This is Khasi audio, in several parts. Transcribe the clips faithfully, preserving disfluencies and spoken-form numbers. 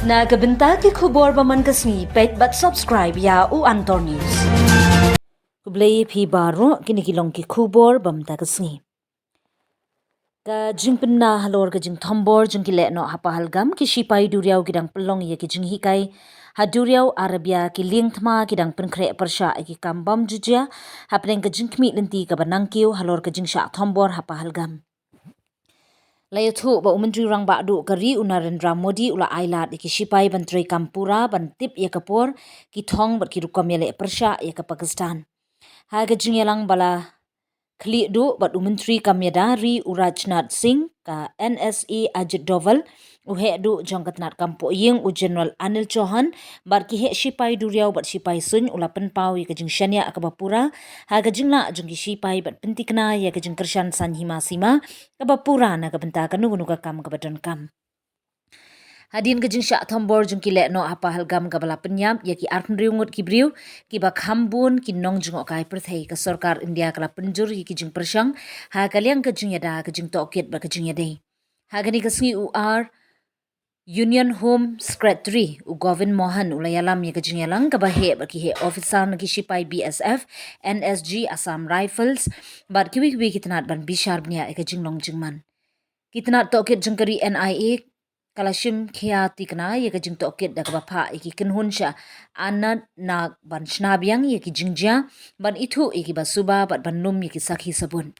Na ka bynta ki khubor ba man ka sngi, peit bad subscribe ïa u Antor News. Khublei phi baroh, kine ki long ki khubor ba mynta ka sngi. Ka jingpynna halor ka jingthombor jong ki lehnoh ha Pahalgam, ki shipai duriaw ki dang pynlong ïa ki jinghikai ha duriaw Arabia, ki liengthma ki dang pynkhreh pyrshah ïa ki kam bym ju jia hapdeng ka jingkhmih lynti kaba nangkiew halor ka jingshah thombor ha Pahalgam. La ïathuh ba u Myntri Rangbah Duh ka ri u Narendra Modi u la ai lad ïa ki shipai ban trei kam pura ban tip ïa ka por, ki thong bad ki rukom ïaleh pyrshah ïa ka Pakistan. Ha ka jingïalang ba la khlieh duh bad u Myntri kam ïada ri u Rajnath Singh, ka N S A Ajit Doval, u heh duh jong ka tnat kam pohïing u General Anil Chauhan, bad ki heh shipai duriaw bad shipai suiñ, u la pynpaw ïa ka jingshaniah kaba pura ha ka jinglah jong ki shipai bad pyntikna ïa ka jingkyrshan saiñ hima sima kaba pura na ka bynta kano kano ka kam kaba donkam. Hadien ka jingshah thombor jong ki lehnoh ha Pahalgam kaba la pynïap ïa ki arphew hynriew ngut ki briew kiba kham bun ki nongjngohkai pyrthei, ka sorkar India ka la pynjur ïa ki jingpyrshang ha ka liang ka jingïada, ka jingtohkit bad ka jingïadei. Ha kane ka sngi u ar Union Home Secretary u Govind Mohan u la ïalam ïa ka jingïalang kaba heh bad ki heh officer na ki shipai B S F, N S G, Assam Rifles bad kiwei kiwei ki tnat ban bishar bniah ïa ka jinglong jingman. Ki tnat tohkit jong ka ri N I A ka la shim khia tikna ïa ka jingtohkit da kaba phah ïa ki kynhun sha Anantnag ban shna biang ïa ki jingjia, ban ithuh ïa kiba suba bad ban lum ïa ki sakhi sabut.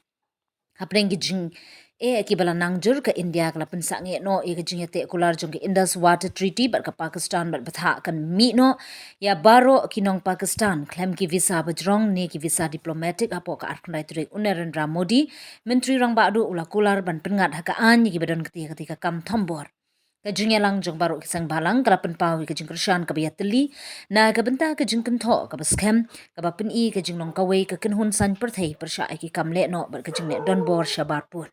Hapdeng ki jingeh kiba la nang jur, ka India ka la pynsangeh noh ïa ka jingïateh kular jong ka Indus Water Treaty bad ka Pakistan bad bthah kan mih noh ïa baroh ki nong Pakistan khlem ki visa bajrong ne ki visa diplomatic hapoh ka arphew khyndai tarik. U Narendra Modi, Myntri Rangbah Duh, u la kular ban pynngat ha ka aiñ ïa kiba don katei katei ka kam thombor. Ka jingïalang jong baroh ki seng bhalang ka la pynpaw ïa ka jingkyrshan kaba ïatylli na ka bynta ka jingkynthoh kaba skhem, kaba pyni ka jinglong kawei ka kynhun saiñ pyrthei pyrshah ïa ki kam lehnoh bad ka jingleh donbor shabar pud.